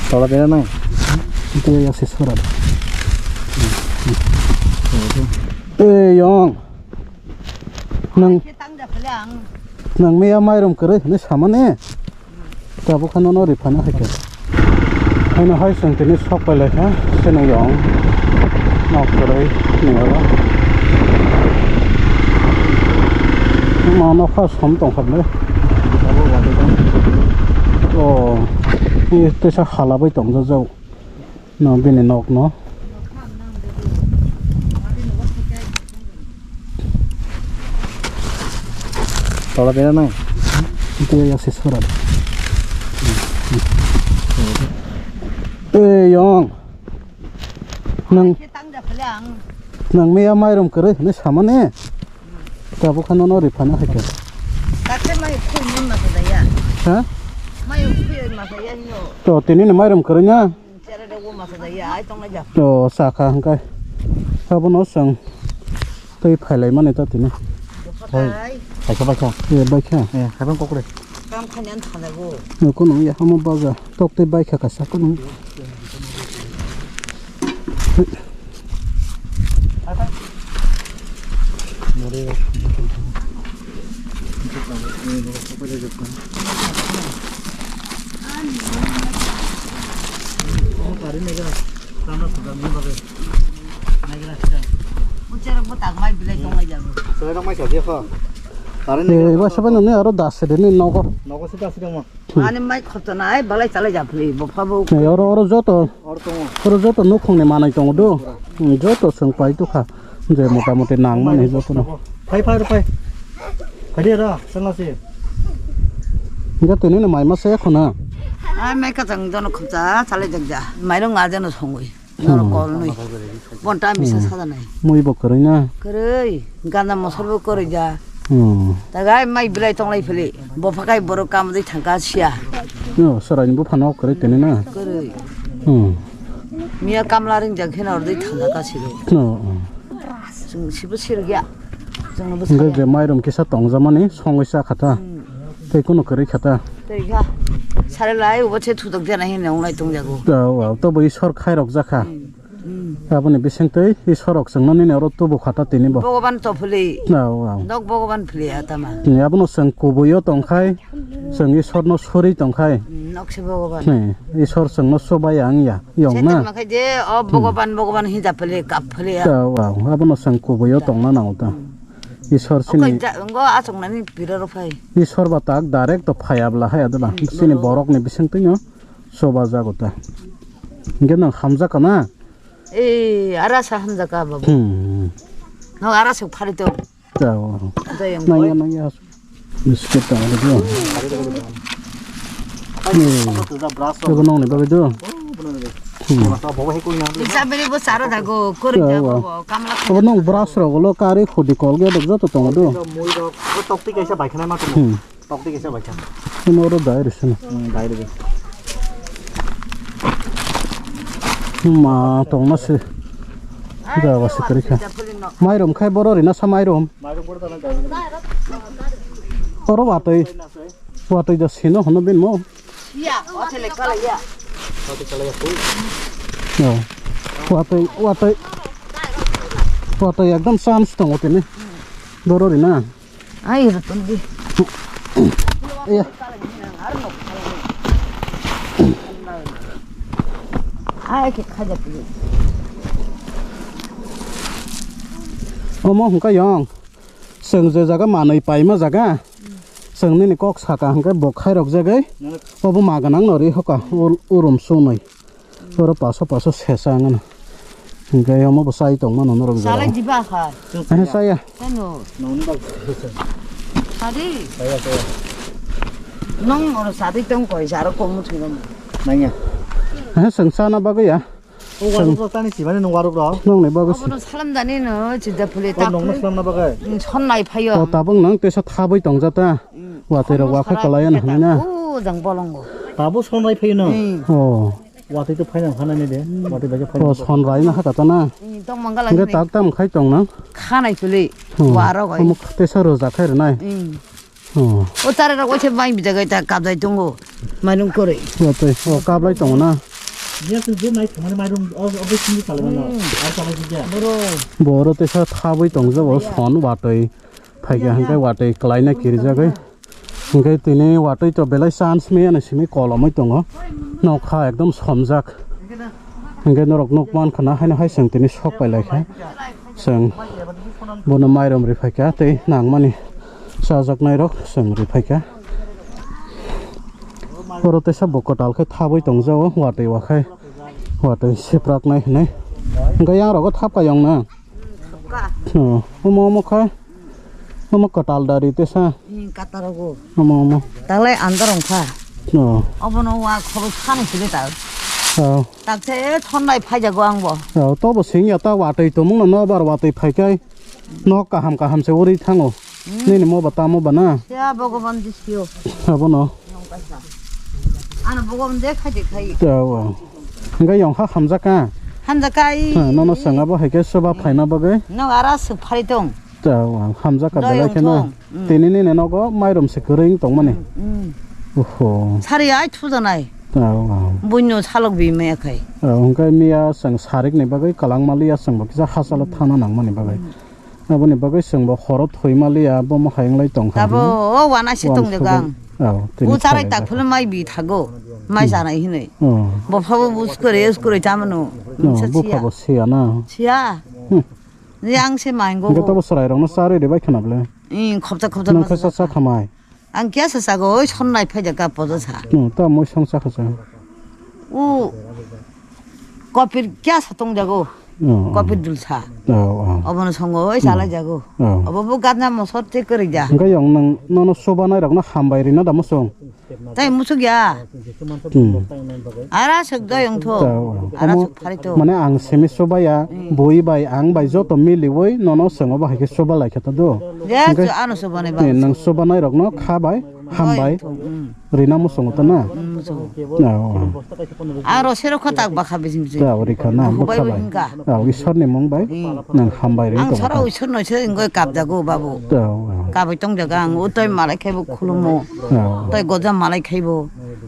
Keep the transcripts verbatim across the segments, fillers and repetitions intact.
Tola bera nai. Itu ya si surat. Eh, Yong. Nang, nang miya mairum kwrwi hinwi samani. Tabuk khano no rifana hai khe. Haino hai chwng tini sok pai lai kha, seno yong. Nok kwrwi ni oro. Ma nokha som tong kha le. Oh, ni tesa hala bai tong jak. No, bini nok no. Tola bera nai. Itu ya si surat. Eh, Yong. Nang, nang miya mairum kwrwi hinwi samani. Tabuk khano no rifana hai khe. Takhe mai khui mun ma sa ya. Ha? Mai khui ma sa ya hino. To, tini ni mairum kwrwi na. Chere de wo ma sa ya, ai tong na ja. To, sakha hangkai. Abono chwng tei phailaimani to tini. Hai. Hai. Baikha, baikha. Eh, baikha. Eh, hai bang kokre. Kam khanyan thana go. Nokho nung ya hamo baja. Tok tei baikha kaisa kono. Iba sabai nini aro das de ni nogo. Nogo sita sita mo. Ani mai khorto nai, balai chalai ja phli, bo phabo. Oro, oro joto, oro joto nukhung ni manai tongo do. Hmm, joto chwng pai tukha. Je mota moti nang mani joto no. Phai, phai, phai. Phai de ra, sala si. Ga tini no mai ma se khona. Ai, mai ka chang jono khumcha, chalai jak ja. Mai rong a jono songwi. Norok kolnwi. Bonta misa sajanai. Mui bo kwrwi na? Kwrwi. Ganda mosol bo kwrwi ja. Hmm. Tagai mai bilai tonglai phili. Bo phakai borok kam dei thangka sia. No, soraini buphano kwrwi tini na? Kwrwi. Hmm. Miya kamla ringjak kheno ordei thangka sigo. No, hmm. Chwng sibo sirgya. Chwngno bwsaya. Hingke je mairum kisa tongjamani songwi cha khata. Hmm. Tei kunu kwrwi khata. Tei kha. Sare lai ubo se thutok jana hinwi wnglai tongjago. Wow, wow. To bo Isor khairok jakha. Hmm. Hmm. Aboni bisingtwi Isor rok chwngno nini oro tubu khata tini bo. Bhogoban to phili. Wow, wow. Dok Bhogoban phili atama. Ni abono chwng kubuio tongkhai, chwng Isorno suri tongkhai. Hmm, nok se Bhogoban. Ni Isor chwngno chubai ang ya, yong na. Setan makhai je o Bhogoban, Bhogoban hinja phili, kap phili ya. Wow, wow. Abono chwng kubuio tongna nango ta. Hmm. Isor sini. Okai ja, ngo aswk nani pira rw phai. Isor ba tak direct to phai abla hai adala. Hmm, sini no, no. Borok ni bising twi no soba jago ta. Hingke nang hamjak kana? Eh, ara sa hamjak ka babu. Hmm. No ara suk phari to. Ja, o. Jai ang nang ya, boy. Nang ya. Biscuit ta ada dia. Hmm. Abo nong ni bagai do. Hmm. Bisa beri bo saro dago, kori ja, jago, wow. Bo kamla. Abo nong brush rok ulo kari khudi Colgate rok joto tongo do. Mui rok, o tokti kaisa bai khana ma tong. Hmm. Tokti kaisa bai khana. Ino oro dai risi na. Hmm, dai risi. Ma tong na si. Jaga si kari kha. Mairum khai boro rina sa mairum. Mairum boro tana dai risi. Oro watoi. Watoi da sino hono bin mo. Ya, watoi le kala ya. Watoi kala ya pui. Ya. Watoi, watoi. Watoi ekdom chance tongo tini. Doro ri na. Ai, ro ton di. Ya. Ai, ke khaja pui. Omo hwnkha yong. Chwng je jaga manwi paima jaga, chwng nini kok saka hwnkhe bo khairok jagwi, obo ma gwnang no ri hoka, ul-, urum sunwi. Oro paso paso sesa wngmano. Hwnkhe omo bo chai tongmano norok jora. Salai diba kha? Ano chaya. Ano. Nong ni bak. Sadi. Chaya, chaya. Nong oro sadi tong koi, jaro komu thwino. Nangya. Ano chwng chana bagwi ya. O warok rok tani sibani nung warok rok. Nong ni bagwi si. Obono salam dani no chida phule. O ta nong no phule. Salam na bagwi. Mm, son nai phayo. O tabuk nang tesa thabwi tongjata. Mm. Watwi rok wakha kalai ano hinna. O jang bolongo. Tabuk son nai phayo no. Mm. O. Watwi to phaina khana ni de. Mm. Watwi bagwi phaina. O son rai na haka ta na. Mm, tong mangala. Nge tak tam khai tong nang. Khanai phule. Hmm. Warok ai. Amuk tesa roja khai rwnai. Mm. Oh. O tare rok waisa bai bijagai ta kabjai tongo. Mainung koroi. Watwi, o kablai tongo na. Biya se je mai thumani mairum o, o bising di palai mano. Ar palai di ja. Boro. Boro tesa thabwi tongjabo son watwi. Phaikha hwnkhe watwi kwlaina kirijagwi. Hwnkhe tini watwi to belai chance maya ni simi kolomwi tongo. Nokha ekdom somjak. Hwnkhe norok nukmankha na haino hai chwng tini sok pailaikha. Chwng bono mairum riphaikha tei nangmani chajaknairok chwng riphaikha. Oro tesa bo kwtal khe thabwi tongjago watwi wakhai watwi sipraknai hinwi. Hwnkhe yang rogo thapkha yongna. Ka. Oh, omo omo kha. Omo kwtal dari tesa. Hmm, katarogo. Omo omo. Talai andar ongkha. Oh. Obono wa khoro sani sile ta. Oh. Takte thonnai phaijago angbo. Oh, tobo singya ta watwi tomungno nobar watwi phaikai. Nok kaham kaham se uri thango. Hmm. Nini mo ba tamo ba na? Ya Bhagavan disio. Abono. Ano Bhagavan de khai de khai. Ya, wa. Hingga yong ha hamjaka. Hamjaka i. Ha, nono sanga bo hai ke soba phaina bagwi. No ara suk phari tong. Ya, wa. Hamjaka belai kheno. Tini nini nogo mairum se kwrwi tongmani. Hmm. Oho. Sari ai thujanai. Ya, wa. Buino salok bi me khai. Ya, hingga miya sang sarik ni bagwi kalang mali ya sang bo kisa hasalo thana nangmani bagwi. Hmm. Aboni bagwi chwngbo horo thwi maliya, bomo hai wnglai tongkha. Abo o wana se tong de gang. Aw, tini. Bu charai tak phule mai bi thago. Mai janai hinwi. Oh. Bo phabo bu skore, skore chamano. No, bu phabo siya na. Siya. Hmm. Yang se mai go. Gato bo sarai rokno charwi de bai khana bole. Ing khopta khopta. Nang khe sa khamai. Ang kya sa sago, oi sonnai phai jaga podo sa. No, ta moi song sa khasa. U kopir kya sa tong jago? Oh, oh. Kopir dul sa. Oh, oh. Obono songo oi salai jago. Oh. Obo bo gadna mosor te kori ja. Hingke yong nang nono sobanai rok no hambai rina da mosong. Tai musuk ya. Hmm. Ara sek do yong tho. Oh, oh. Ara sek phari tho. Mane ang simi sobaya, hmm, bui bai ang bai joto mili oi nono songo bahai ke soba lai khe ta do. Ya, hingke ano sobanai ba. Nang sobanai rok no kha bai. Hambai. Rina musung to na? Mm, musung. Oh, oh. Aro sero kho tak bakha bising bising. Ya, ori kha na, bakha bai. Ah, Ishwar ni mung bai. Mm. Nang hambai ri tong. Sara Ishwar no se ingoi kap jago babu. Oh, oh. Kabai tong jaga ang utoi malai khaibo khulumo. Oh. Toi goja malai khaibo.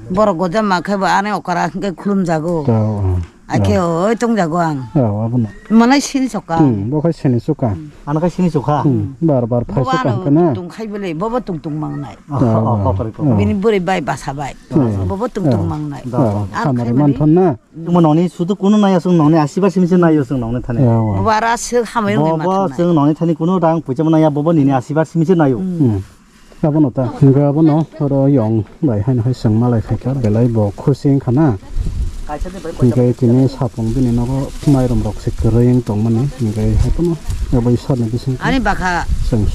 Boro goja ma khaibo ane okara hingke khulum jago. Oh, oh. Akhe oi tong jago ang. Oh, abono. Manai sini soka. Hmm, bo khai sini soka. Ano khai sini sukha. Hmm, bar bar phai soka hingke na. Tung khai bele, bobo tung tung mangnai. Oh, oh, oh, oh. Bini bwrwi bai basa bai. Hmm. Bobo tung tung mangnai. Oh, hamari manthon na. Tungma nongni sudu kuno nai asung nongni asibar simi se nai asung nongni thani. Oh, oh. Bobo ara se hamai nai bobo mathanai. Sung nongni thani kuno rang puja manaya bobo nini asibar simi se nayo. Hmm. Abono ta hingke abono oro yong bai haino hai chwng malai phaikha belai bo khusi wngkha na. Hingke tini sapung bini nogo mairum rok se kwrwi wng tongmani hingke haiphano abo Ishwar ni bising ani bakha chwng